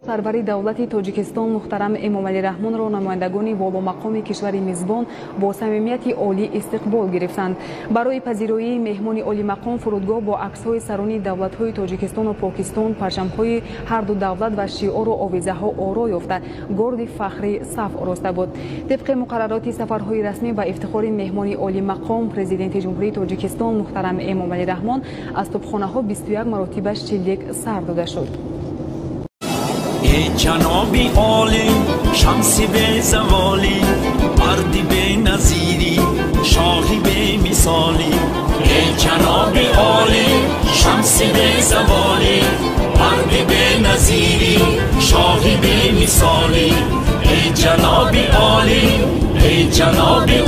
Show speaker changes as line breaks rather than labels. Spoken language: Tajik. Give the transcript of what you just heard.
Сарвари давлати Тоҷикистон муҳтарам Эмомалӣ Раҳмонро намояндагони воломақоми кишвари мизбон бо самимияти олӣ истиқбол гирифтанд. Барои пазироии меҳмони олимақом фурудгоҳ бо аксҳои сарони давлатҳои Тоҷикистону Покистон, парчамҳои ҳарду давлат ва шиору овезаҳо оро ёфта, горди фахрӣ саф ороста буд. Тибқи муқаррароти сафарҳои расмӣ ба ифтихори меҳмони олимақом, Президенти Ҷумҳурии Тоҷикистон муҳтарам Эмомалӣ Раҳмон аз тӯбхонаҳо 21 маротиба шилик сар дода шуд.
Эй ҷаноби олӣ, шамси безаволӣ, марди беназирӣ, шоҳи бемисолӣ. Эй ҷаноби олӣ, шамси безаволӣ, марди беназирӣ, шоҳи бемисолӣ. Эй ҷаноби олӣ, эй ҷаноби